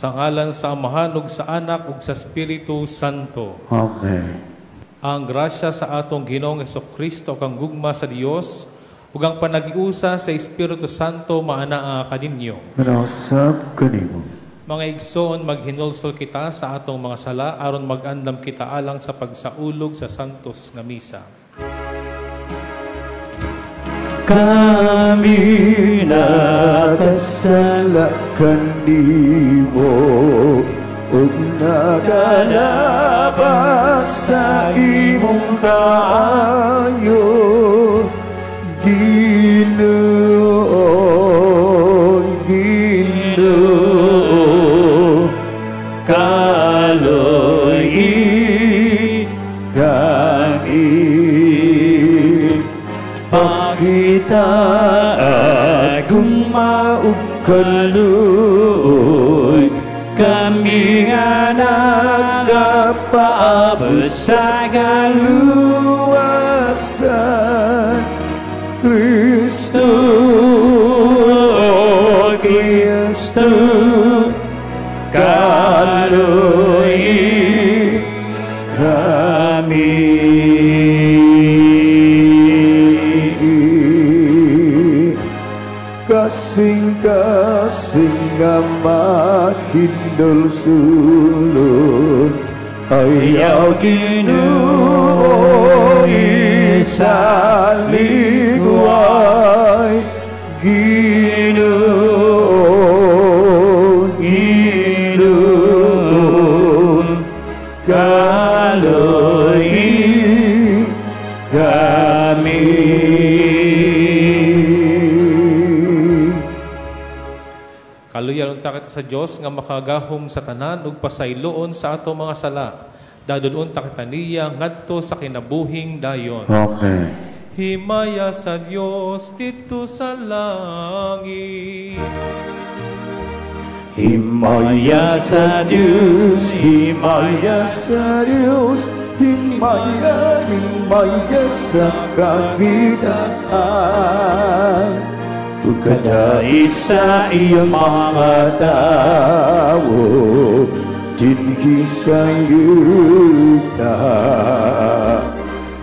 Sa ngalan sa Amahan ug sa Anak ug sa Espiritu Santo. Amen. Ang grasya sa atong Ginoong Kristo, kang gugma sa Dios ug ang panagiusa sa Espiritu Santo maanaa kaninyo. Manausab kanimo. Mga igsoon, maghinulsol kita sa atong mga sala aron mag-andam kita alang sa pagsaulog sa Santos nga Misa. Kami nakasala kanimo ug nagalabas sa imong kaayo. Ginoo, Ginoo, kaloy kami. Pakita gugma ug kaluoy, kami nga nagapaabot sa kaluwasan. Kristo, Kristo, kaloy kami. Kasing-kasing nga mahinulsulon, ayaw, Ginoo, isaligway. Ginoo, Ginoo, kaloy kami. Kaluyan unta kita sa Dios nga makagahom sa tanan ug pasayloon sa atong mga sala. Dadon unta kita niya ngadto sa kinabuhing dayon. Amen. Himaya sa Dios didto sa langit. Himaya sa Diyos, himaya sa Diyos, himaya, himaya sa kahitasan. Ug kadait sa iyong mga tawo, dinhi sa yuta.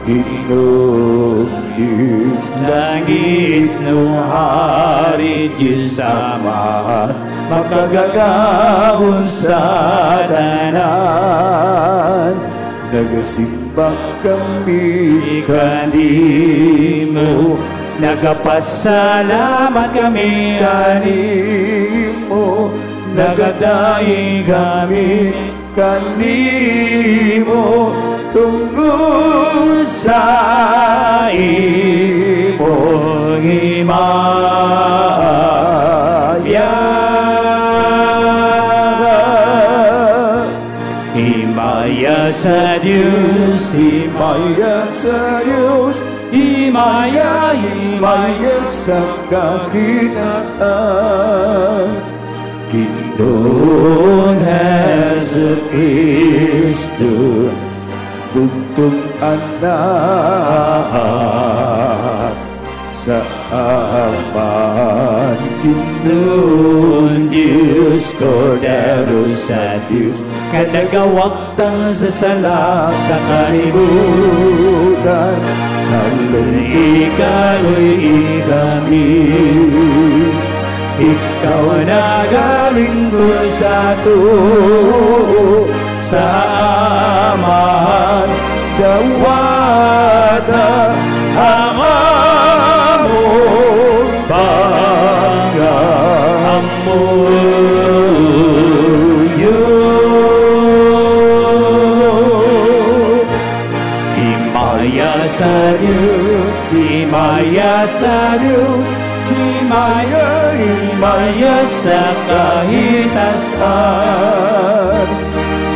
Ginoong Diyos, langit no hari, Diyos Amahan, makagagahom sa tanan. Nagasimba kami kanimo, nagapasalamat kami kanimo, nagadaig kami kanimo, tungod sa imong himaya. Himaya sa Diyos, himaya sa Diyos, himaya, himaya sa kahitasan. Ginoong Hesus Kristo, bugtong anak sa Amahan, Ginoong Diyos, Kordero sa Diyos, nga nagawagtang sa sala sa kalibutan, kaloy, kaloy kami. Ikaw nagalingkod sa tuo sa Amahan, dawata ang among pangamuyo. Himaya sa Diyos, himaya sa Diyos, himaya, himaya sa kahitasan.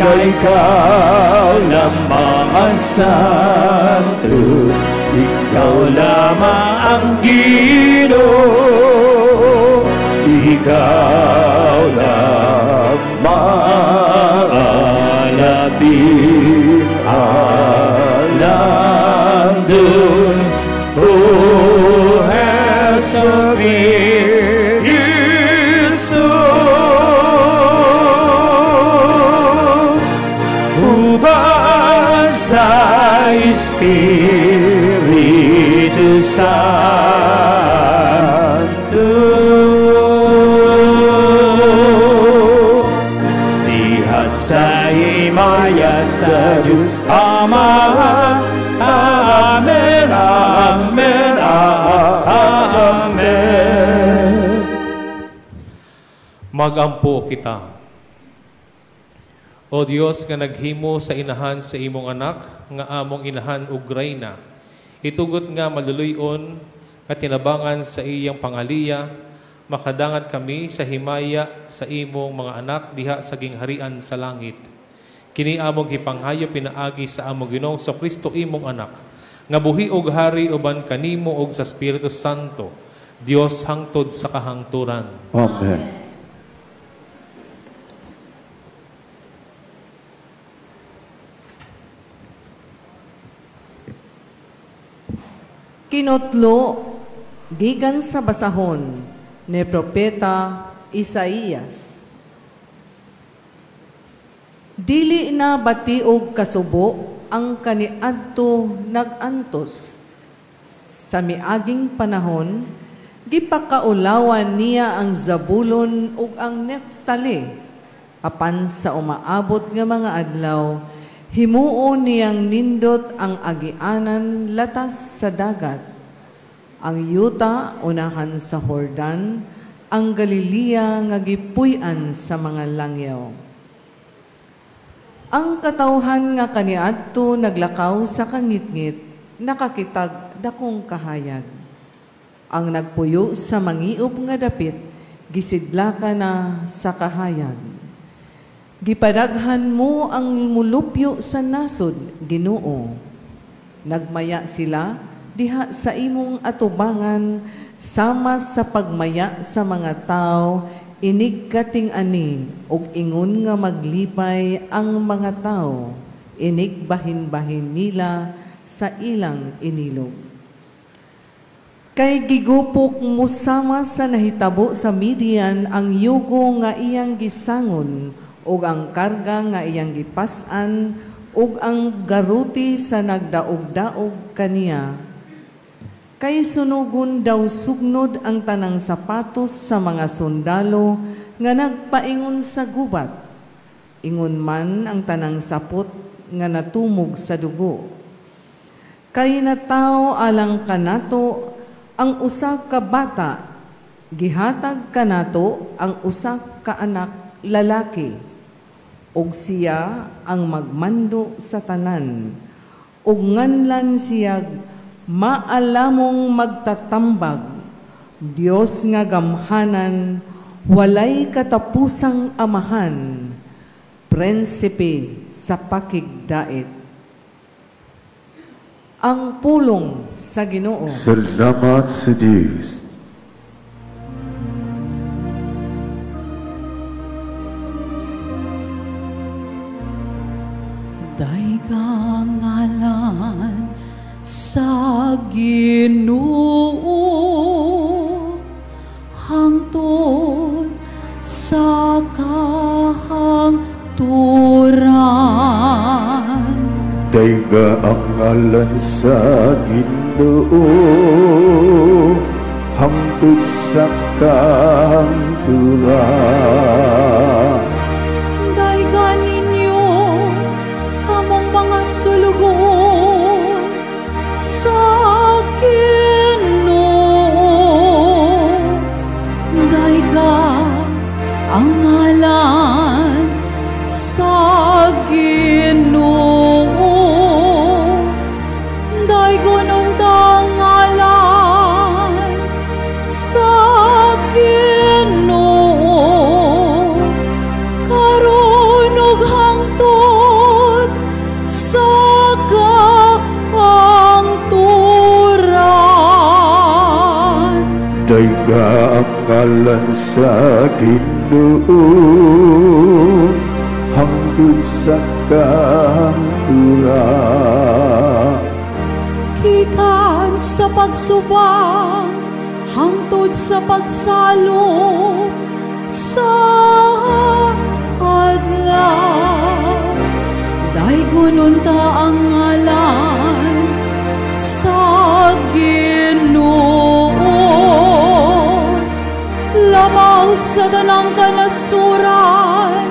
Kay ikaw lamang ang Santos, ikaw lamang ang Ginoo, ikaw lamang ang labing alandon. O Jesu Cristo. Espiritu Santo. Diha sa himaya sa Diyos Ama. Amen, Amen, Amen. Magampo kita. O Dios nga naghimo sa inahan sa imong anak, nga among inahan ug reyna, itugot nga maluluy-on nga tinabangan sa iyang pangaliya, makadangat kami sa himaya sa imong mga anak diha sa gingharian sa langit. Kini among gipanghayo pinaagi sa among Ginoong Kristo imong anak, nga buhi og hari uban kanimo og sa Espiritu Santo, Dios hangtod sa kahangturan. Amen. Kinotlo gikan sa basahon ni Propeta Isaías. Dili na batiog kasubo ang kaniadto nag-antos. Sa miaging panahon, gipakaulawan niya ang Zabulon ug ang Neftali. Apan sa umaabot nga mga adlaw, himuon niyang nindot ang agianan latas sa dagat. Ang yuta unahan sa Jordan, ang Galilea nga gipuy-an sa mga langyaw. Ang katawhan nga kaniadto naglakaw sa kangitngit, nakakitag dakong kahayag. Ang nagpuyo sa mangiop nga dapit, gisidlaka na sa kahayag. Gipadaghan mo ang mulupyo sa nasod, Ginoo. Nagmaya sila diha sa imong atubangan, sama sa pagmaya sa mga tao, inig kating ani, og ingon nga maglipay ang mga tao, inig bahin-bahin nila sa ilang inilog. Kay gigupok mo sama sa nahitabo sa Midian ang yugo nga iyang gisangon, ug ang karga nga iyang gipas-an, ug ang garuti sa nagdaog-daog kaniya. Kay sunugon daw sugnod ang tanang sapatos sa mga sundalo nga nagpaingon sa gubat. Ingon man ang tanang sapot nga natumog sa dugo. Kay nataw alang kanato ang usa ka bata, gihatag kanato ang usa ka anak lalaki, ug siya ang magmando sa tanan, ug nganlan siya maalamong magtatambag, Dios nga gamhanan, walay katapusang amahan, prinsipe sa pakigdait. Ang pulong sa Ginoo. Salamat sa Diyos. Daygang ngalan sa Ginoo hangtod sa kahangturan. Dayga ang ngalan sa Ginoo hangtod sa kahangturan. Dayga ninyo kamong mga sulugoon sa Ginoo. Dayga ang ngalan sa Ginoo. Daygon unta ang ngalan sa Ginoo karon ug hangtod sa kahangturan. Dayga ang ngalan sa Ginoo hangtod sa kahangturan. Gikan sa pagsubang hangtod sa pagsalop sa adlaw, daygon unta ang ngalan Labaw sa tanang kanasuran,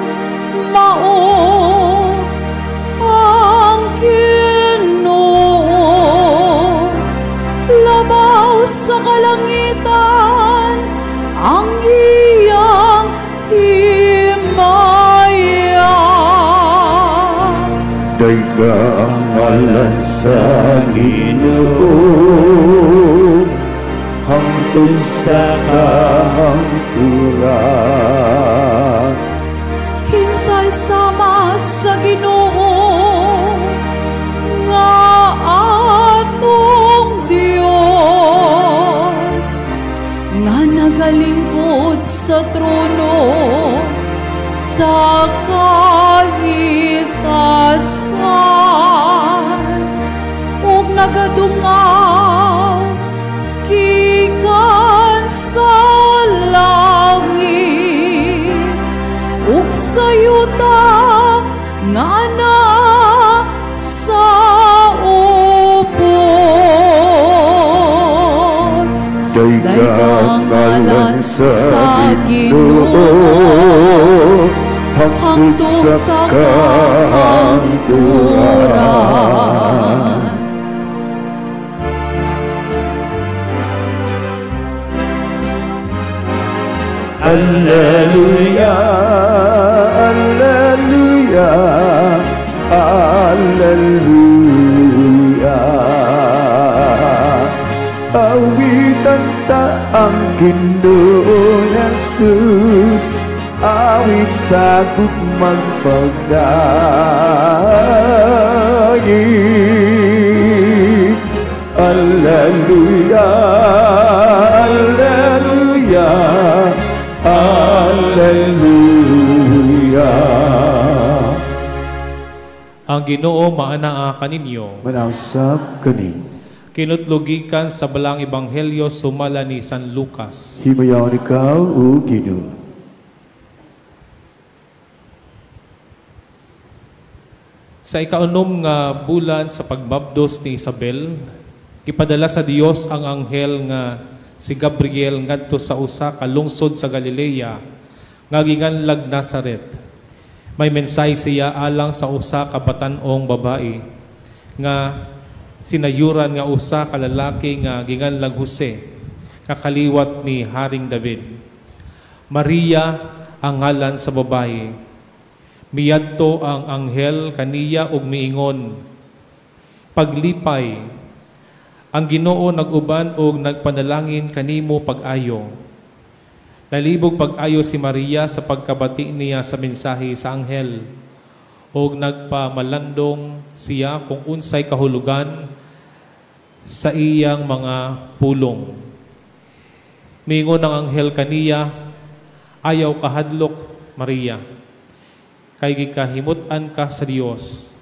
mao ang Ginoo. Labaw sa kalangitan ang iyang himaya. Dayga ang ngalan sa Ginoo hangtod sa kahangturan. Kinsay sama sa Ginoo nga atong Dios, nga nagalingkod sa trono sa kahitasan ug nagadungaw gikan sa langit ug sa yuta nga naa sa ubos. Dayga ang ngalan sa Ginoo hangtod sa kahangturan. Alleluia, alleluia, alleluia. Awitan ta ang Ginoo Jesus, awit sa gugmang pagdaig. Alleluia, alleluia, alleluia. Ang Ginoo maanaa kaninyo. Manausap kanin. Kinutlugikan sa balang ebanghelyo sumala ni San Lucas. Himayaon ikaw o Ginoo. Sa ikaunom nga bulan sa pagbabdos ni Isabel, gipadala sa Dios ang anghel nga si Gabriel ngadto sa usa ka lungsod sa Galilea nga ginganlag Nazaret. May mensahe siya alang sa usa ka batan-ong babae nga sinayuran nga usa ka lalaki nga ginganlag Jose, nga kaliwat ni Haring David. Maria ang ngalan sa babae. Miadto ang anghel kaniya ug miingon, "Paglipay, ang Ginoo nag-uban og nagpanalangin kanimo pag-ayo." Nalibog pag-ayo si Maria sa pagkabati niya sa mensahe sa anghel, ug nagpamalandong siya kung unsay kahulugan sa iyang mga pulong. Miingon ang anghel kaniya, "Ayaw kahadlok, Maria, kay gikahimut-an ka sa Dios.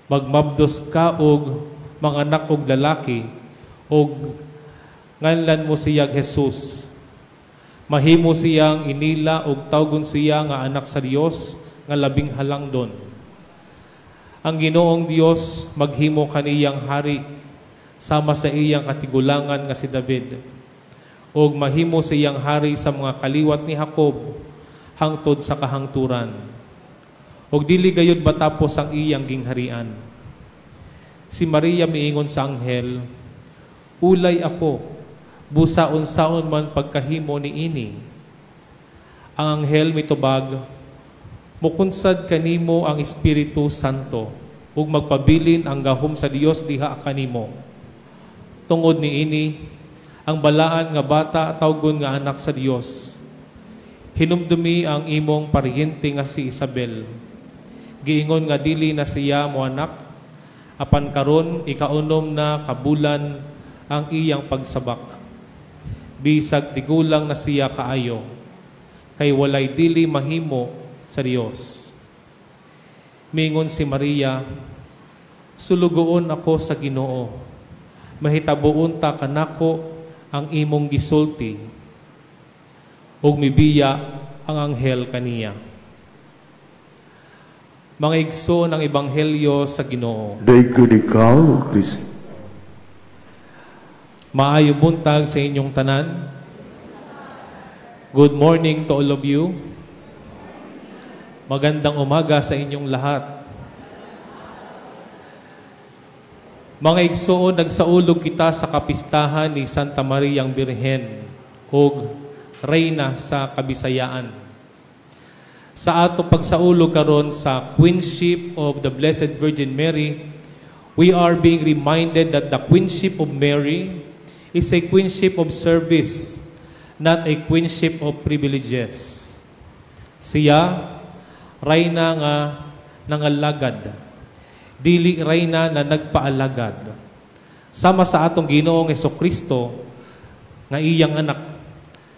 Magmabdos ka og manganak og lalaki, og nganlan mo siyang Jesus. Mahimo siyang inila og tawgon siya nga anak sa Dios nga labing halangdon. Ang Ginoong Dios maghimo kaniyang hari sama sa iyang katigulangan nga si David, og mahimo siyang hari sa mga kaliwat ni Jacob hangtod sa kahangturan. Og dili gayud matapos ang iyang gingharian." Si Maria miingon sa anghel, "Ulay ako, busa unsaon man pagkahimo niini." Ang anghel mitubag, "Mukunsad kanimo ang Espiritu Santo, ug magpabilin ang gahom sa Dios diha kanimo. Tungod niini, ang balaan nga bata tawgon nga anak sa Dios. Hinumdumi ang imong paryente nga si Isabel. Giingon nga dili na siya moanak, apan karon ikaunom na kabulan ang iyang pagsabak. Bisag tigulang na siya kaayo, kay walay dili mahimo sa Dios." Mingon si Maria, "Sulugoon ako sa Ginoo. Mahitabuon ta kanako ang imong gisulti." Ug mibiya ang anghel kaniya. Mga igsoon ng ebanghelyo sa Ginoo. Daghang ikaw, Kristo. Maayo buntag sa inyong tanan. Good morning to all of you. Magandang umaga sa inyong lahat. Mga igsoon, nagsaulog kita sa kapistahan ni Santa Maria ang Birhen ug Reyna sa Kabisayaan. Sa ato pagsaulog karon sa Queenship of the Blessed Virgin Mary, we are being reminded that the Queenship of Mary is a queenship of service, not a queenship of privileges. Siya, reyna nga nangalagad, dili reyna na nagpaalagad. Sama sa atong Ginoong Kristo nga iyang anak,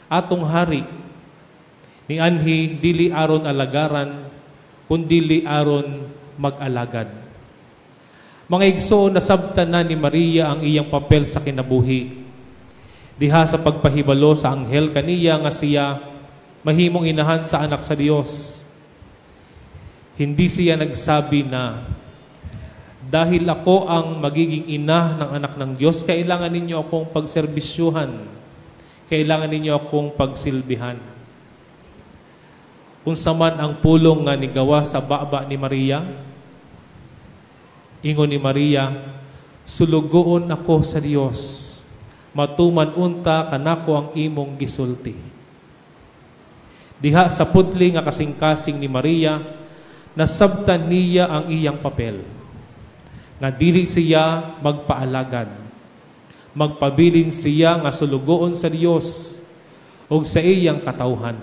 atong hari, nianhi dili aron alagaran, kundili aron mag-alagad. Mga igsoon, nasabtan na ni Maria ang iyang papel sa kinabuhi. Diha sa pagpahibalo sa anghel kaniya nga siya mahimong inahan sa anak sa Dios, hindi siya nagsabi na, "Dahil ako ang magiging ina ng anak ng Diyos, kailangan ninyo akong pagserbisyuhan. Kailangan ninyo akong pagsilbihan." Unsa man ang pulong nga nigawa sa baba ni Maria? Ingon ni Maria, "Sulugoon ako sa Dios. Matuman unta kanako ang imong gisulti." Diha sa putli nga kasing-kasing ni Maria, nasabtan niya ang iyang papel. Nga dili siya magpaalagad. Magpabilin siya nga sulugoon sa Dios ug sa iyang katawhan.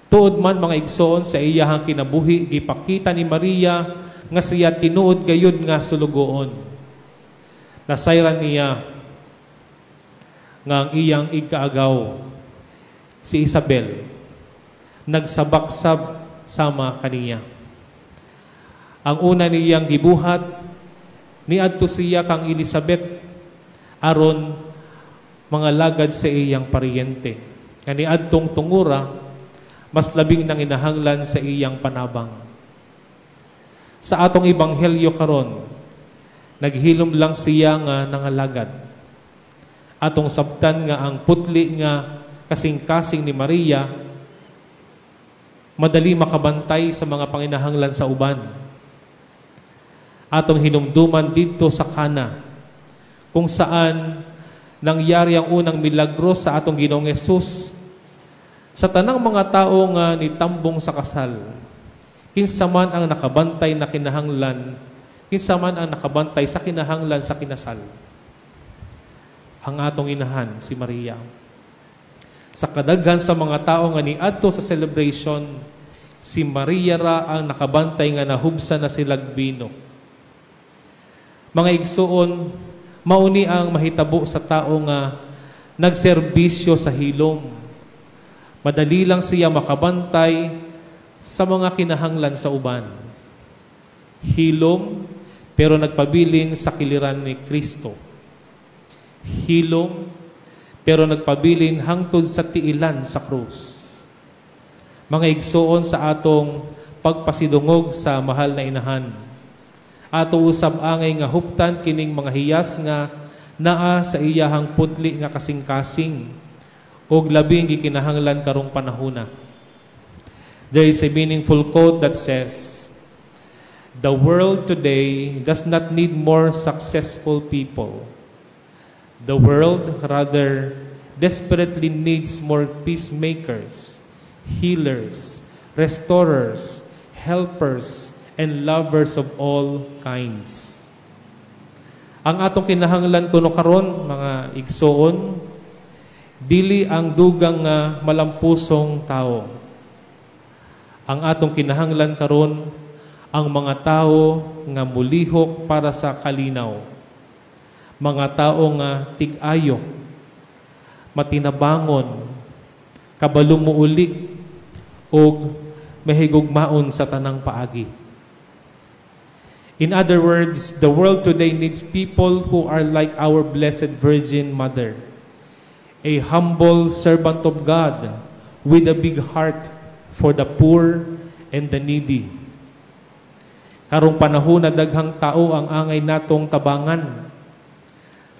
Tuod man, mga igsoon, sa iyahang kinabuhi gipakita ni Maria nga siya tinuod gayud nga sulugoon. Nasayran niya nga ang iyang igkaagaw, si Isabel, nagsabaksab sama kaniya. Ang una niyang gibuhat, niadto siya kang Elizabeth aron mangalagad sa iyang paryente. Nga niadtong tungura, mas labing nanginahanglan sa iyang panabang. Sa atong ebanghelyo karon, naghilom lang siya nga nangalagad. Atong sabtan nga ang putli nga kasing-kasing ni Maria madali makabantay sa mga panginahanglan sa uban. Atong hinumduman didto sa Kana, kung saan nangyari ang unang milagro sa atong Ginoong Hesus. Sa tanang mga tao nga nitambong sa kasal, kinsa man ang nakabantay na kinahanglan, kinsa man ang nakabantay sa kinahanglan sa kinasal? Ang atong inahan, si Maria. Sa kadaghan sa mga tao nga niadto sa celebration, si Maria ra ang nakabantay nga nahubsa na silag bino. Mga igsuon, mauni ang mahitabo sa tao nga nagserbisyo sa hilom. Madali lang siya makabantay sa mga kinahanglan sa uban. Hilom, pero nagpabilin sa kiliran ni Kristo. Hilom, pero nagpabilin hangtod sa tiilan sa krus. Mga igsuon, sa atong pagpasidungog sa mahal na inahan, ato usab angay nga huptan kining mga hiyas nga naa sa iyahang putli nga kasing-kasing ug labing gikinahanglan karong panahona. There is a meaningful quote that says, "The world today does not need more successful people. The world rather desperately needs more peacemakers, healers, restorers, helpers, and lovers of all kinds." Ang atong kinahanglan kuno karon, mga igsoon, dili ang dugang nga malampusong tao. Ang atong kinahanglan karon, ang mga tao nga mulihok para sa kalinaw. Mga tao nga tig-ayo, matinabangon, kabalo muuli ug mahigugmaon sa tanang paagi. In other words, the world today needs people who are like our Blessed Virgin Mother, a humble servant of God with a big heart for the poor and the needy. Karong panahon na daghang tao ang angay natong tabangan.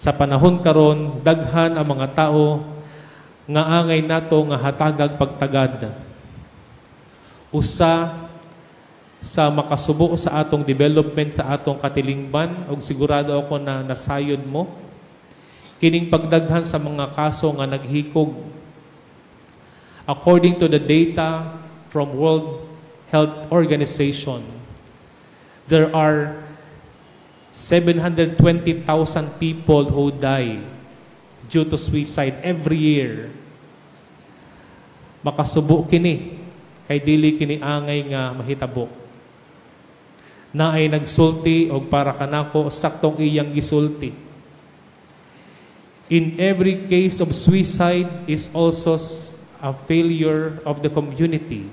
Sa panahon karon, daghan ang mga tao nga angay nato nga hatagag pagtagad. Usa sa makasubo sa atong development sa atong katilingban, og sigurado ako na nasayod mo kining pagdaghan sa mga kaso nga naghikog. According to the data from World Health Organization, there are 720,000 people who die due to suicide every year. Makasubo kini kay dili kini angay nga mahitabo. Naay nagsulti og para kanako saktong iyang gisulti. In every case of suicide is also a failure of the community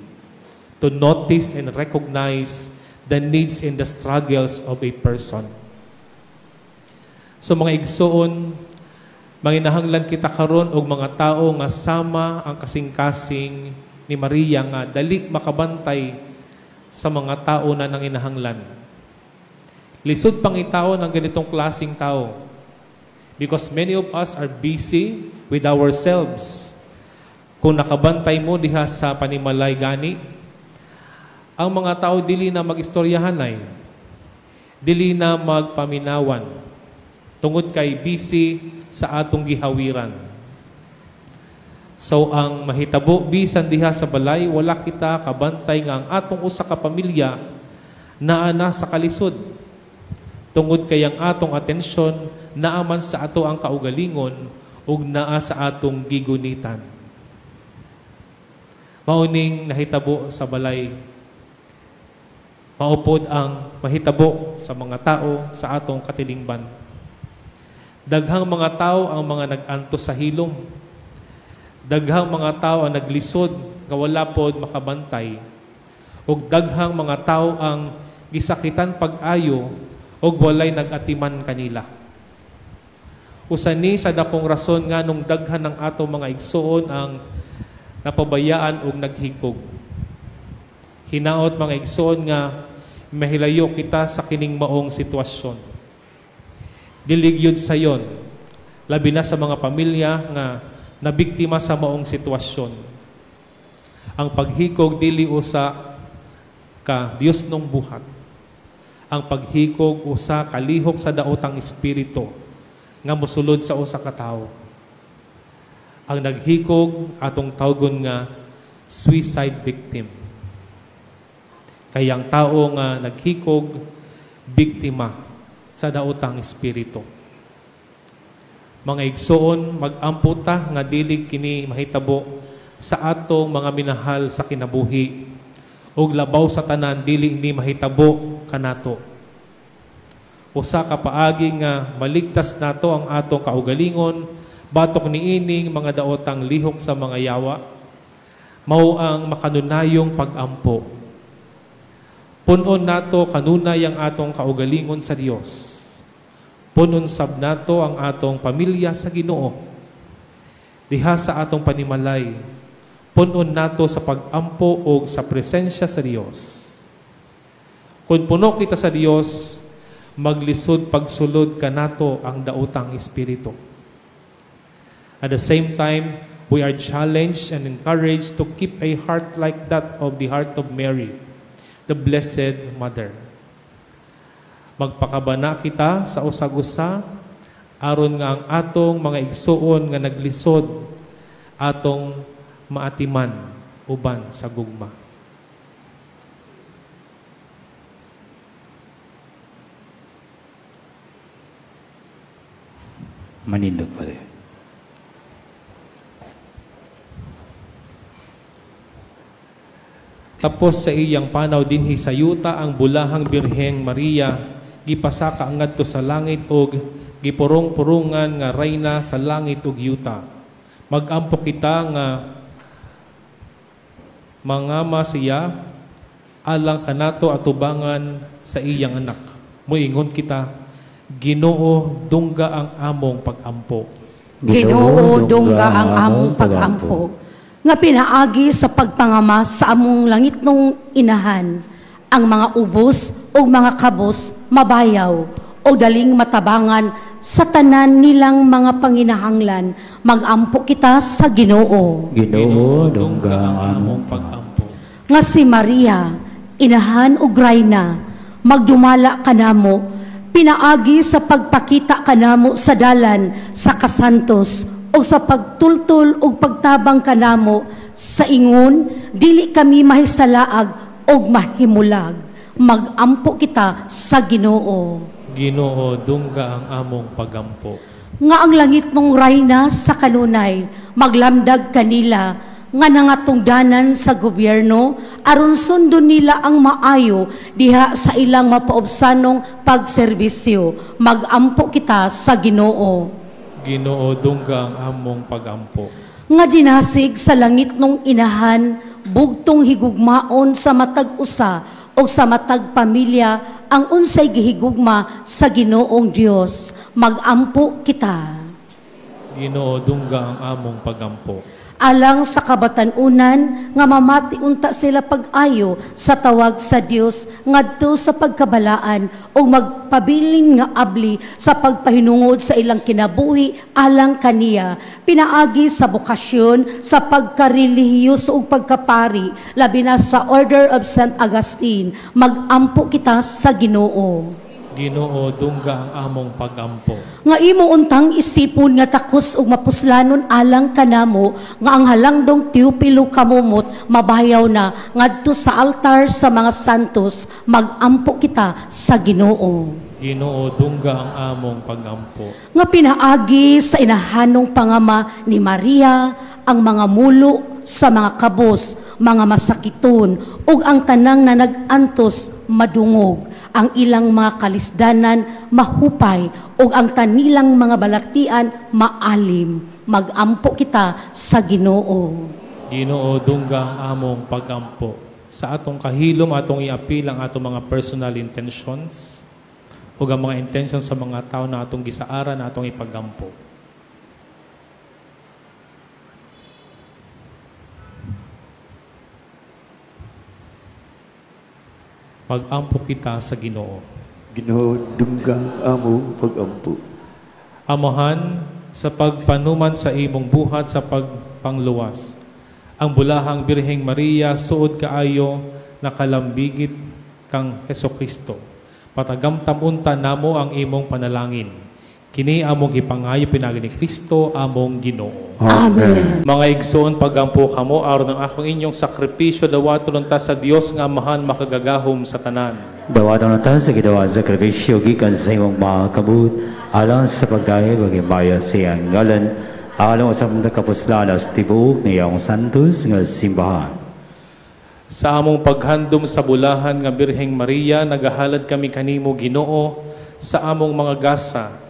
to notice and recognize the needs and the struggles of a person. So mga igsoon, manginahanglan kita karon og mga tao nga sama ang kasing-kasing ni Maria nga dali makabantay sa mga tao na nanginahanglan. Lisod pangitaon ang ganitong klaseng tao because many of us are busy with ourselves. Kung nakabantay mo diha sa panimalay gani, ang mga tao dili na magistoryahanay, dili na magpaminawan, tungod kay busy sa atong gihawiran. So ang mahitabo bisan diha sa balay, wala kita kabantay nga ang atong usa ka pamilya naa na sa kalisod. Tungod kay ang atong atensyon naa man sa ato ang kaugalingon ug naa sa atong gigunitan. Mauning nahitabo sa balay, maupod ang mahitabo sa mga tao sa atong katilingban. Daghang mga tao ang mga nag-antos sa hilom. Daghang mga tao ang naglisod nga wala pod makabantay. Ug daghang mga tao ang gisakitan pag-ayo ug walay nag-atiman kanila. Usa ni sa dakong rason nga nung daghan ng atong mga igsoon ang napabayaan ug naghikog. Hinaot mga igsoon nga mahilayo kita sa kining maong sitwasyon. Dili gyud sayon, labi na sa mga pamilya nga nabiktima sa maong sitwasyon. Ang paghikog dili usa ka Dios nung buhat. Ang paghikog usa kalihok sa daotang espiritu nga mosulod sa usa ka tawo. Ang naghikog atong tawgon nga suicide victim. Kaya ang tao nga naghikog biktima sa daotang espiritu. Mga igsoon, mag-ampo ta nga dili kini mahitabo sa atong mga minahal sa kinabuhi ug labaw sa tanan dili ni mahitabo kanato. Usa ka paagi nga maligtas nato ang atong kaugalingon batok niining mga daotang lihok sa mga yawa, mao ang makanunayong pag-ampo. Punon nato kanunay ang atong kaugalingon sa Dios. Punon sab nato ang atong pamilya sa Ginoo. Diha sa atong panimalay, punon nato sa pag-ampo o sa presensya sa Dios. Kung puno kita sa Dios, maglisod pagsulod kanato ang daotang espiritu. At the same time, we are challenged and encouraged to keep a heart like that of the heart of Mary, the Blessed Mother. Magpakabana kita sa usag-usa aron nga ang atong mga igsuon nga naglisod atong maatiman uban sa gugma. Manindog pa rin. Tapos sa iyang panaw dinhi sa yuta ang bulahang Birheng Maria gipasaka ngadto sa langit og gipurong-purungan nga rayna sa langit ug yuta. Magampo kita nga mangama siya alang kanato atubangan sa iyang anak. Moingon kita, Ginoo, dungga ang among pagampo. Ginoo, dungga ang among pagampo nga pinaagi sa pagpangama sa among langitnong inahan, ang mga ubos o mga kabos mabayaw o o daling matabangan sa tanan nilang mga panginahanglan. Magampo kita sa Ginoo. Ginoo, dungga ang among pagampo. Nga si Maria, inahan ug rayna, magdumala kanamo, pinaagi sa pagpakita kanamo sa dalan sa kasantos o sa pagtultol ug pagtabang kanamo sa ingon dili kami mahisalaag og mahimulag. Magampo kita sa Ginoo. Ginoo, dungga ang among pagampo. Nga ang langit nung rayna sa kanunay maglamdag kanila nga nangatungdanan sa gobyerno aron sundon nila ang maayo diha sa ilang mapaubsanong pagserbisyo. Magampo kita sa Ginoo. Ginoo, dungga ang among pagampo. Nga dinasig sa langit nung inahan, bugtong higugmaon sa matag usa o sa matag pamilya ang unsay gihigugma sa Ginoong Dios. Magampo kita. Ginoo, dungga ang among pagampo. Alang sa kabatan-unan nga mamati unta sila pag-ayo sa tawag sa Dios ngadto sa pagkabalaan o magpabilin nga abli sa pagpahinungod sa ilang kinabuhi alang kaniya, pinaagi sa bokasyon sa pagkarelihiyoso ug pagkapari, labi na sa Order of St. Augustine. Magampo kita sa Ginoo. Ginoo, dungga ang among pagampo. Nga imo untang isipon nga takos ug mapuslanon alang kanamo nga ang halangdong Teopilo kamumot mabayaw na ngadto sa altar sa mga santos. Magampo kita sa Ginoo. Ginoo, dungga ang among pagampo. Nga pinaagi sa inahanong pangama ni Maria ang mga mulo sa mga kabos, mga masakiton ug ang tanang na nag-antos madungog, ang ilang mga kalisdanan mahupay ug ang tanilang mga balatian maalim. Magampo kita sa Ginoo. Ginoo, dungga ang among pagampo. Sa atong kahilom, atong iapil ang atong mga personal intentions ug ang mga intentions sa mga tao na atong gisaaran na atong ipagampo. Magampo kita sa Ginoo. Ginoo, dungga ang among pagampo. Amahan, sa pagpanuman sa imong buhat sa pagpangluwas, ang bulahang Birheng Maria suod kaayo nakalambigit kang Hesukristo. Patagamtam unta namo ang imong panalangin. Kini among gipangayo pinaagi ni Kristo among Ginoo. Amen. Mga igsoon, pagampo kamo aron ang akong inyong sakripisyo dawaton unta sa Dios nga Amahan makagagahom sa tanan. Dawaton unta sa Ginoo ang sakripisyo gikan sa imong mga kabut alang sa pagdayeg ug himaya sa iyang ngalan, alang sa among kapuslanan sa tibuok niyang santos nga simbahan. Sa among paghandom sa bulahan nga Birheng Maria, nagahalad kami kanimo Ginoo sa among mga gasa.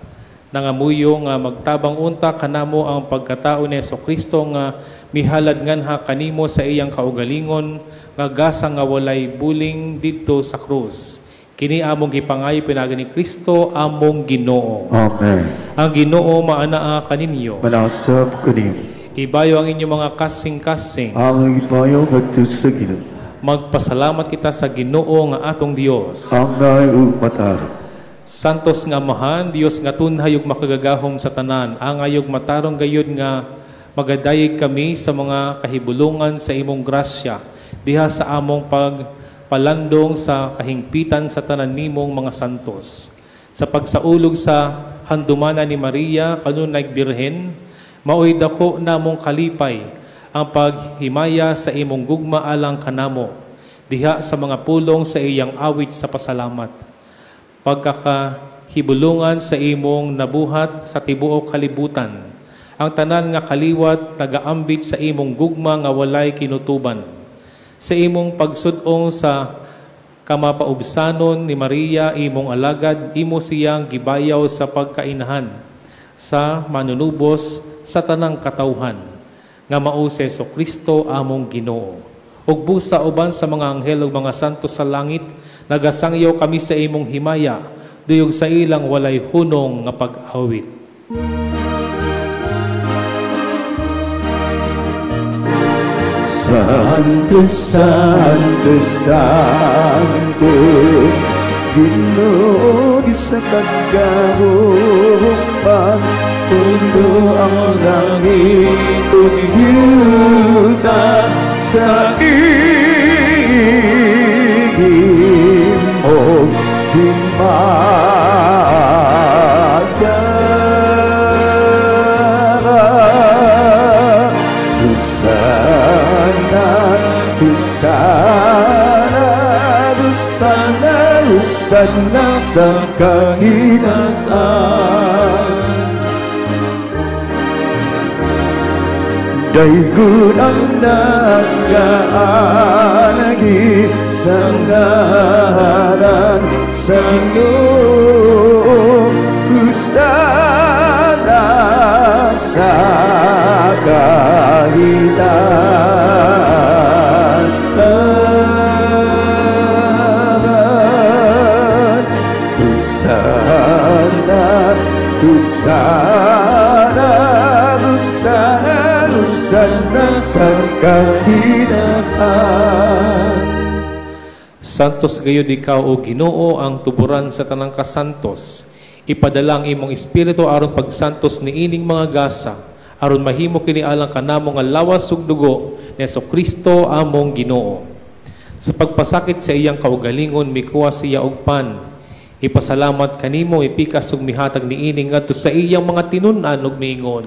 Nangamuyo nga magtabang unta kanamo ang pagkatao ni Hesukristo nga mihalad nganha kanimo sa iyang kaugalingon nga gasa nga walay buling didto sa krus. Kini among gipangayo pinaagi ni Kristo among Ginoo. Amen. Ang Ginoo maanaa kaninyo. Manasab kanimo. Ibayo ang inyong mga kasing-kasing. Ang ibayo ngadto sa Ginoo. Magpasalamat kita sa Ginoo nga atong Dios. Angay ug matarong. Santos nga Amahan, Dios nga tunhay ug makagagahom sa tanan, angay ug matarong gayud nga magadayeg kami sa mga kahibulungan sa imong grasya, diha sa among pagpalandong sa kahingpitan sa tanan nimong mga santos. Sa pagsaulog sa handumanan ni Maria, kanunay Birhen, maoy dako namong kalipay ang paghimaya sa imong gugma alang kanamo, diha sa mga pulong sa iyang awit sa pasalamat. Pagkakahibulungan sa imong nabuhat sa tibuok kalibutan, ang tanan nga kaliwat nagaambit sa imong gugma nga walay kinutuban. Sa imong pagsud-ong sa kamapaubsanon ni Maria, imong alagad, imo siyang gibayaw sa pagkainahan sa manunubos sa tanang katawhan, nga mao si Hesukristo among Ginoo. Ug busa uban sa mga anghel ug mga santo sa langit, nagasangyaw kami sa imong himaya, duyog sa ilang walay hunong nga pag-awit. Santo, Santo, Santos, Ginoo sa kagahuman, puno ang langit ug yuta sa imong himaga. Hosana, Hosana, Hosana, Hosana sa kahinasan. Daygon ang nagaanagi sa ngalan sa Ginoo, Hosana sa kahitasan. Hosana, Hosana, Hosana, Hosana sa kahinasan. Santos gayud ikaw, o Ginoo, ang tuburan sa tanang kasantos. Ipadala ang imong espiritu aron pagsantos niining mga gasa, aron mahimo kini alang kanamo nga lawas ug dugo ni Hesukristo among Ginoo. Sa pagpasakit sa iyang kaugalingon, mikuha siya og pan. Ipasalamat kanimo, ipikas ug mihatag niini ngadto sa iyang mga tinun-an ug miingon: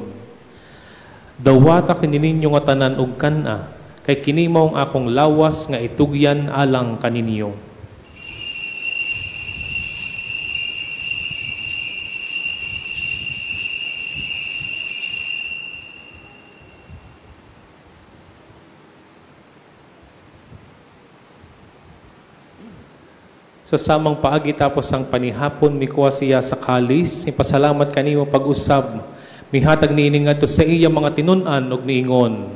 Dawata kini ninyo nga tanan og kan-a, kay kini mao ang akong lawas nga itugyan alang kaninyo. Sa samang paagi tapos ang panihapon, mikuha siya sa kalis, ipasalamat kanimo pag-usab, mihatag niini ngadto sa iyang mga tinun-an ug miingon: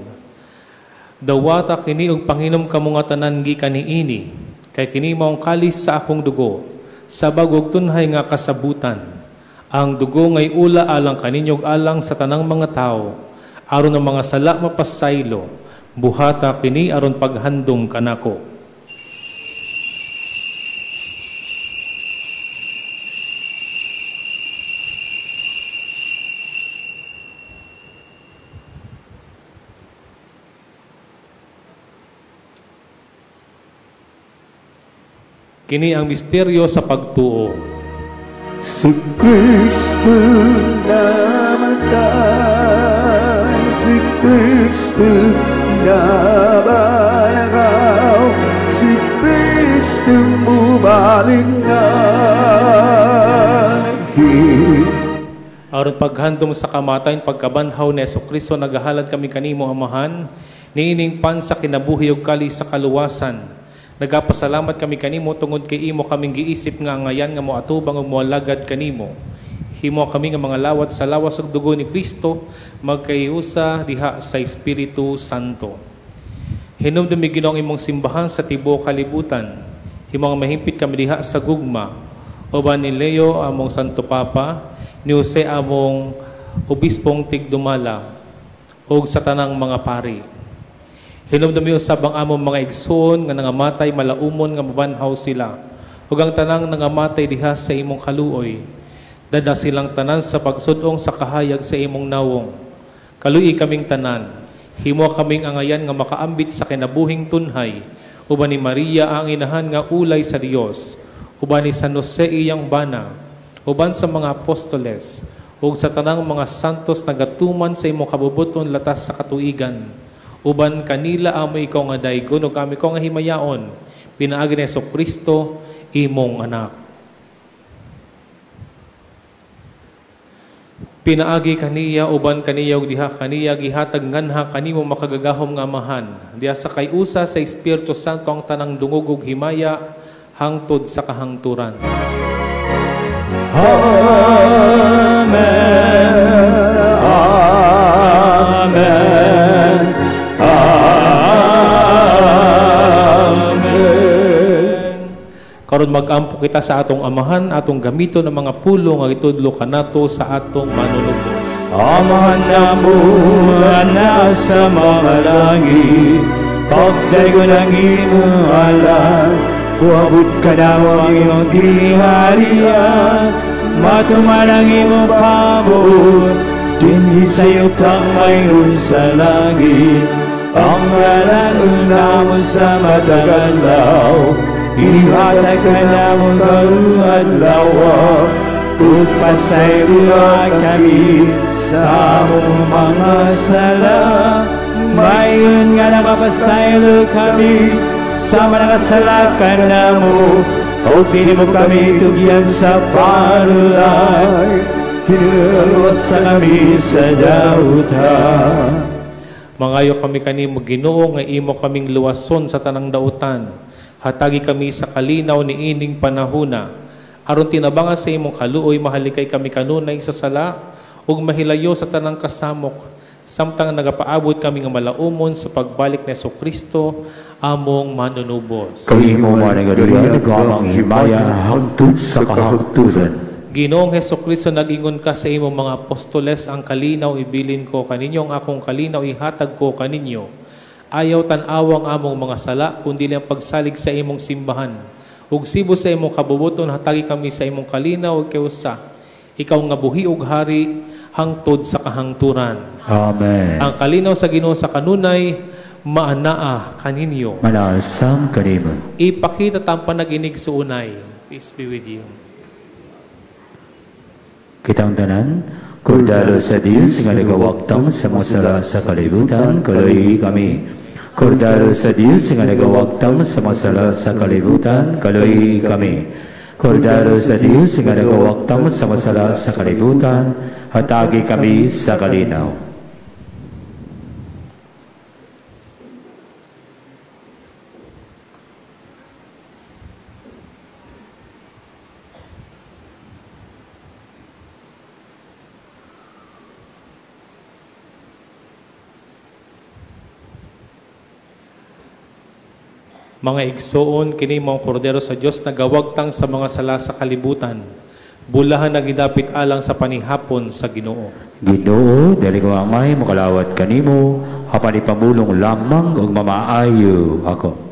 Dawata kini og panginom kamo nga tanan gikan niini, kay kini mao ang kalis sa akong dugo, sa bag-ong tunhay nga kasabutan. Ang dugo ngay ula alang kaninyo ug alang sa tanang mga tawo, aron ang mga sala mapasaylo. Buhata kini aron paghandom kanako. Kini ang misteryo sa pagtuo. Si Kristo namatay, si Kristo nabanakaw, si Kristo mubalik nga. Aron paghandom sa kamatayon, pagkabanhaw ni Hesukristo, nagahalad kami kanimo, Amahan, niining pan sa kinabuhi ug kali sa kaluwasan. Nagapasalamat kami kanimo tungod kay imo kaming giisip nga angayan nga moatubang ug moalagad kanimo. Himo kami nga mga lawat sa lawas ug dugo ni Kristo, magkaiusa diha sa Espiritu Santo. Hinumdumi Ginoo ang imong simbahan sa tibuok kalibutan. Himo nga mahimpit kami diha sa gugma. Uban ni Leo among Santo Papa, ni Jose among Obispong Tigdumala, ug sa tanang mga pari. Hinumdumi usab ang among mga igsoon nga nangamatay malaumon nga mabanhaw sila, ug ang tanang nangamatay diha sa imong kaluoy. Dada silang tanan sa pagsud-ong sa kahayag sa imong nawong. Kaluoy kaming tanan, himo kaming angayan nga makaambit sa kinabuhing tunhay, uban ni Maria ang inahan nga ulay sa Dios, uban ni San Jose iyang bana, uban sa mga apostoles, ug sa tanang mga santos nagatuman sa imong kabubuton latas sa katuigan. Uban kanila amo ikaw nga daygon ug kami ko nga himayaon, pinaagi ni Hesukristo imong anak. Pinaagi kaniya uban kaniya ug diha kaniya gihatag nganha kanimo makagagahom nga Amahan, diha sa kayusa sa Espiritu Santo ang tanang dungog ug himaya hangtod sa kahangturan. Amen. Amen. Amen. Karon mag-ampo kita sa atong Amahan, atong gamiton ang mga pulong nga gitudlo kanato sa atong manunubos. Amahan namo nga nasa mga langit, pagdaygon ang imong ngalan, Moabot kanamo ang imong giharian, matuman ang imong pabuot, dinhi sa yuta mayon sa langit. Ang ngalan namo sa matag adlaw, ihatag kanamo karong adlaw, ug pasayloa kami sa among mga sala, mayon nga napapasaylo kami sa mga sala kanamo, ug dili mo kami tugyan sa panulay, hinuwasa kami sa dautan. Mangayo kami kanimo Ginoo nga imo kaming luwason sa tanang dautan. Hatagi kami sa kalinaw niining panahuna. Aron tinabangan sa imong kaluoy mahalikay kami kanunay sa sala ug mahilayo sa tanang kasamok, samtang nagapaabot kami nga malaumon sa pagbalik ni Hesukristo among manunubos. Kay imo man ang galuyan ug amang himaya hangtod sa kahangturan. Ginoong Hesukristo, nag-ingon ka sa imong mga apostoles, ang kalinaw ibilin ko kaninyo, ang akong kalinaw ihatag ko kaninyo. Ayaw tan-aw ang among mga sala, kundi ang pagsalig sa imong simbahan. Ug sibo sa imong kabubuton, hatagi kami sa imong kalinaw ug kiusa. Ikaw nga buhi ug hari hangtod sa kahangturan. Amen. Ang kalinaw sa Ginoo sa kanunay maanaa kaninyo. Manaasam kanimo. Ipakita tang panaginig suunay. Peace be with you. Kitang tanan, kordaro sa Dios nga nagawaktang sa mga sala sa kalibutan, kaloy kami. Kordaro sa Dios nga nagawaktang sa mga sala sa kalibutan, kaloy kami. Kordaro sa Dios nga nagawaktang sa mga sala sa kalibutan, hatagi kami sa kalinaw. Mga igsoon, kini mao ang kordero sa Dios nagawagtang sa mga sala sa kalibutan. Bulahan nagidapit alang sa panihapon sa Ginoo. Ginoo, dili ko angay makalawat kanimo, apan ipamulong lamang ug mamaayo ako.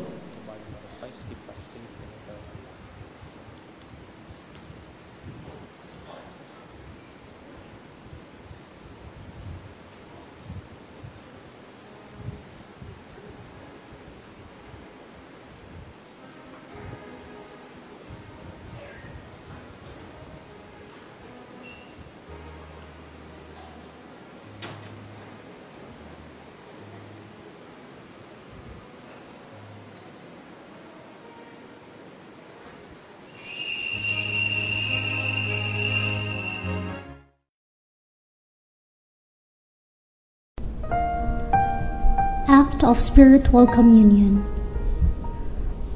Act of Spiritual Communion.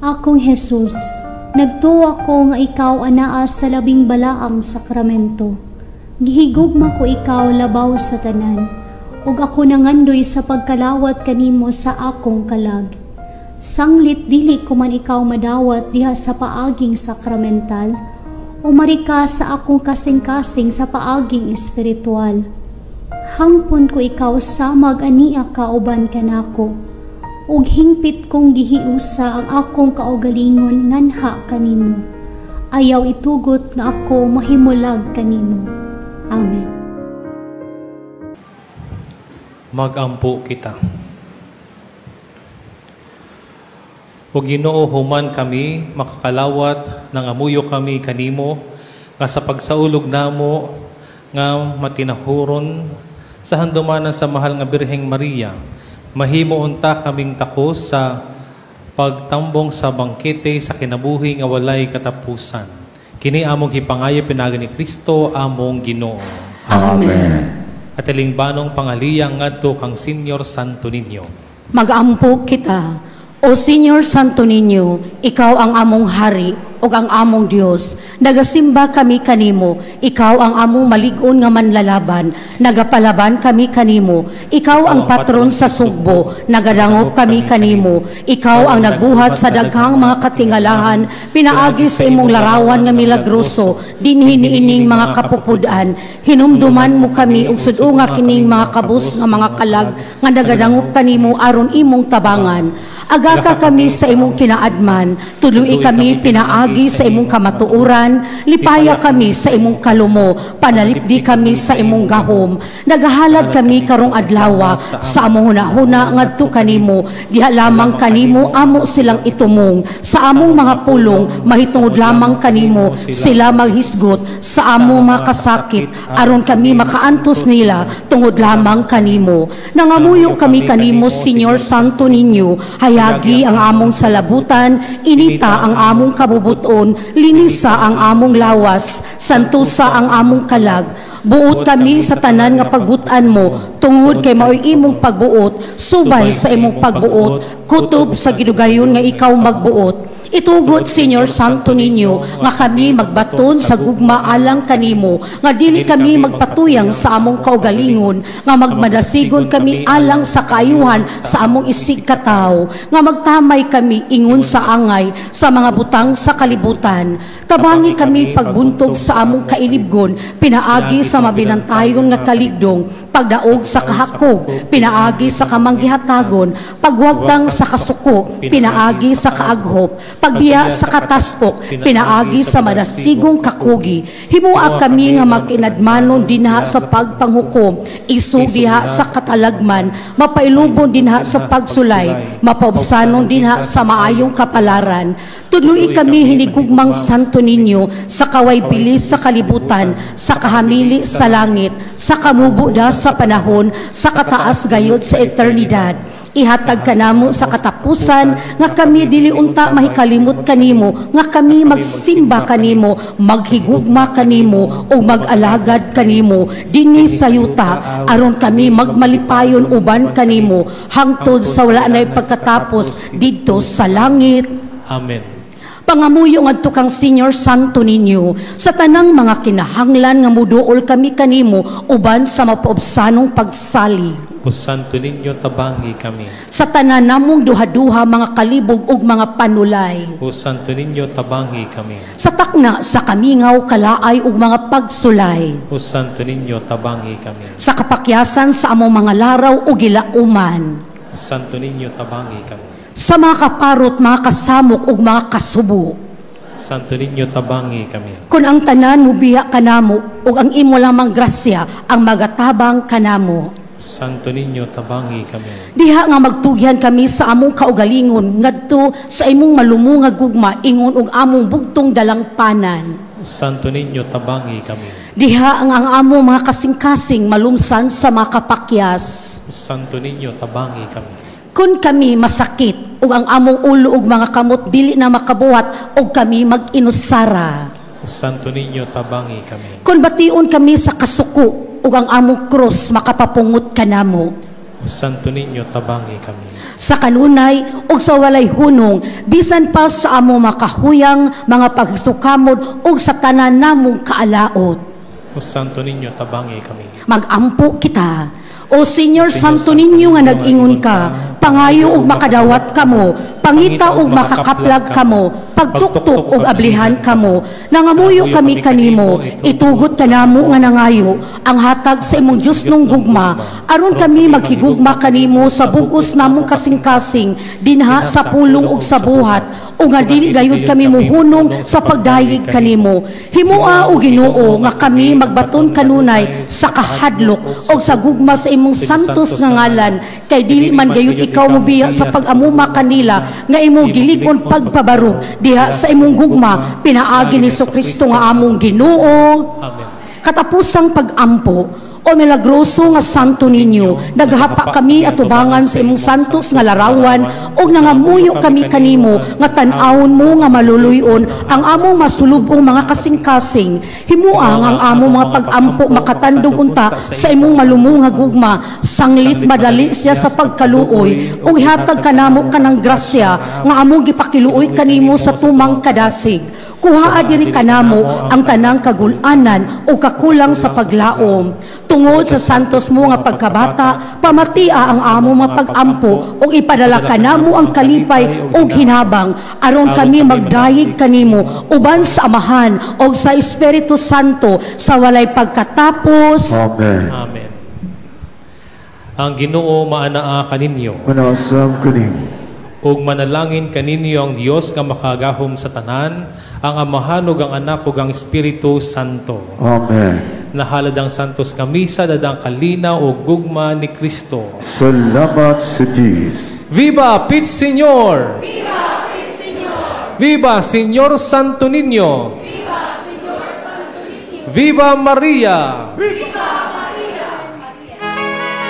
Akong Jesus, nagtuwa ko nga ikaw anaa sa labing balaang sakramento. Gihigugma ko ikaw labaw sa tanan, ug ako nangandoy sa pagkalawat kanimo sa akong kalag. Sanglit dili ko man ikaw madawat diha sa paaging sakramental, umari ka sa akong kasing-kasing sa paaging espiritual. Hangpon ko ikaw samag ania kauban kanako, ug hingpit kong gihiusa ang akong kaugalingon nganha kanimo. Ayaw itugot nga ako mahimulag kanimo. Amen. Magampo kita. O Ginoo, human kami makakalawat, nangamuyo kami kanimo nga sa pagsaulog namo nga matinahuron sa handumanan sa mahal nga Birheng Maria, mahimo unta kaming takos sa pagtambong sa bangkete sa kinabuhi nga walay katapusan. Kini among hipangayo pinaagi ni Kristo among Ginoo. Amen. At lingbanong pangaliyang ngadto kang Senyor Santo Niño. Magampo kita. O Senyor Santo Niño, ikaw ang among hari ug ang among Dios. Nagasimba kami kanimo, ikaw ang among malig-on nga manlalaban. Nagapalaban kami kanimo, ikaw ang patron sa Sugbo. Nagadangop kami kanimo, ikaw ang nagbuhat sa daghang mga katingalahan pinaagi sa imong larawan nga milagroso dinhi niining mga kapupud-an. Hinumduman mo kami ug sud-unga kining mga kabus nga mga kalag nga nagadangop kanimo aron imong tabangan. Agaka kami sa imong kinaadman, tudloi kami pinaagi sa imong kamatuoran, lipaya kami sa imong kalumo, panalipdi kami sa imong gahom. Nagahalad kami karong adlawa sa among hunahuna ngadto kanimo, diha lamang kanimo amo silang itumong. Sa among mga pulong mahitungod lamang kanimo sila maghisgot, sa among mga kasakit aron kami makaantos nila tungod lamang kanimo. Nangamuyo kami kanimo, Señor Santo Niño, hayagi ang among salabutan, inita ang among kabubuton, linisa ang among lawas, santusa ang among kalag. Buot kami sa tanan nga pagbutan mo, tungod kay maoy imong pagbuot, subay sa imong pagbuot, kutob sa gidugayon nga ikaw magbuot. Itugot, Señor Santo Niño, nga kami magbaton sa gugma alang kanimo, nga dili kami magpatuyang sa among kaugalingon, nga magmadasigon kami alang sa kaayuhan sa among isig katawo, nga magtamay kami ingon sa angay sa mga butang sa kalibutan. Tabangi kami pagbuntog sa among kailibgon, pinaagi sa mabinantayon nga kaligdong, pagdaog sa kahakog, pinaagi sa kamanggihatagon, pagwagtang sa kasuko, pinaagi sa kaaghop, pagbiya sa kataspok, pinaagi sa madasigong kakugi. Himua kami nga makinadmanon dinha sa pagpanghukom, iso diha sa katalagman, mapailubon dinha sa pagsulay, mapaubsanon dinha sa maayong kapalaran. Tudloi kami hinigugmang Santo Niño sa kaway bilis sa kalibutan, sa kahamili sa langit, sa kamubuda sa panahon, sa kataas gayod sa eternidad. Ihatag kanamo sa katapusan nga kami dili unta mahikalimot kanimo, nga kami magsimba kanimo, maghigugma kanimo ug mag-alagad kanimo dinhi sa yuta, aron kami magmalipayon uban kanimo hangtod sa wala nay pagkatapos didto sa langit. Amen. Pangamuyo ngadto kang Señor Santo Niño sa tanang mga kinahanglan nga muduol kami kanimo uban sa mapaubsanong pagsalig. O Santo Niño, tabangi kami. Sa tanan namong duha-duha mga kalibog ug mga panulay. O Santo Niño, tabangi kami. Sa takna sa kamingaw, kalaay ug mga pagsulay. O Santo Niño, tabangi kami. Sa kapakyasan sa among mga laraw ug gilauman. O Santo Niño, tabangi kami. Sa mga kaparot, mga kasamok ug mga kasubo. Santo Niño, tabangi kami. Kun ang tanan mubiya kanamo ug ang imo lamang grasya ang magatabang kanamo. Santo Niño, tabangi kami. Diha nga magtugyan kami sa among kaugalingon ngadto sa imong malumo nga gugma ingon og among bugtong dalangpanan. Santo Niño, tabangi kami. Diha ang among mga kasing-kasing malumsan sa mga kapakyas. Santo Niño, tabangi kami. Kun kami masakit ug ang among ulo ug mga kamot dili na makabuhat ug kami mag-inusara. Santo Niño, tabangi kami. Kun bation kami sa kasuko ug ang among krus makapapungot kanamo. Santo Niño, tabangi kami. Sa kanunay ug sa walay hunong, bisan pa sa among makahuyang mga pagsukamod ug sa tanan namong kaalaot. O Santo Niño, tabangi kami. Magampo kita. O Señor Santo Niño nga nag-ingon ka, pangayo ug makadawat kamo, pangita ug makakaplag kamo, pagtuktok ug ablihan kamo. Nangamuyo kami kanimo, itugot kanamo nga nangayo ang hatag sa imong Dios nung gugma, aron kami maghigugma kanimo sa bugos namong kasing-kasing dinha sa pulong ug sa buhat, ug nga dili gayud kami muhunong sa pagdayeg kanimo. Himoa o Ginoo nga kami magbaton kanunay sa kahadlok ug sa gugma sa imong santos nga ngalan, kay dili man gayud ikaw mobiya sa pag-amuma kanila nga imong gilig-on pagpabarog diha sa imong gugma pinaagi ni Kristo nga among Ginoo. Amen. Katapusang pag-ampo. O milagroso nga Santo Niño, naghapa kami atubangan sa imong santos nga larawan ug nangamuyo kami kanimo nga tan-awon mo nga maluluyon ang among masulubong mga kasing-kasing. Himua nga ang among mga pag-ampo makatandog unta sa imong malumong nga gugma, sanglit madali siya sa pagkaluoy, ug ihatag kanamo kanang grasya nga among gipakiluoy kanimo sa tumang kadasig. Kuhaa diri kanamo ang tanang kagulanan o kakulang sa paglaom. Tungod sa santos mo nga pagkabata, pamatia ang among mga pag-ampo ug ipadala kanamo ang kalipay ug hinabang aron kami magdayeg kanimo uban sa Amahan ug sa Espiritu Santo sa walay pagkatapos. Amen. Amen. Ang Ginoo maanaa kaninyo. Manasam kanimo. Ug manalangin kaninyo ang Dios nga makagahom sa tanan, ang Amahan ug ang Anak ug ang Espiritu Santo. Amen. Nahalad ang santos nga misa dadang kalinaw ug gugma ni Kristo. Salamat sa Diyos. Viva Pit Señor! Viva Pit Señor! Viva Señor Santo Niño! Viva Señor Santo Niño! Viva Maria! Viva!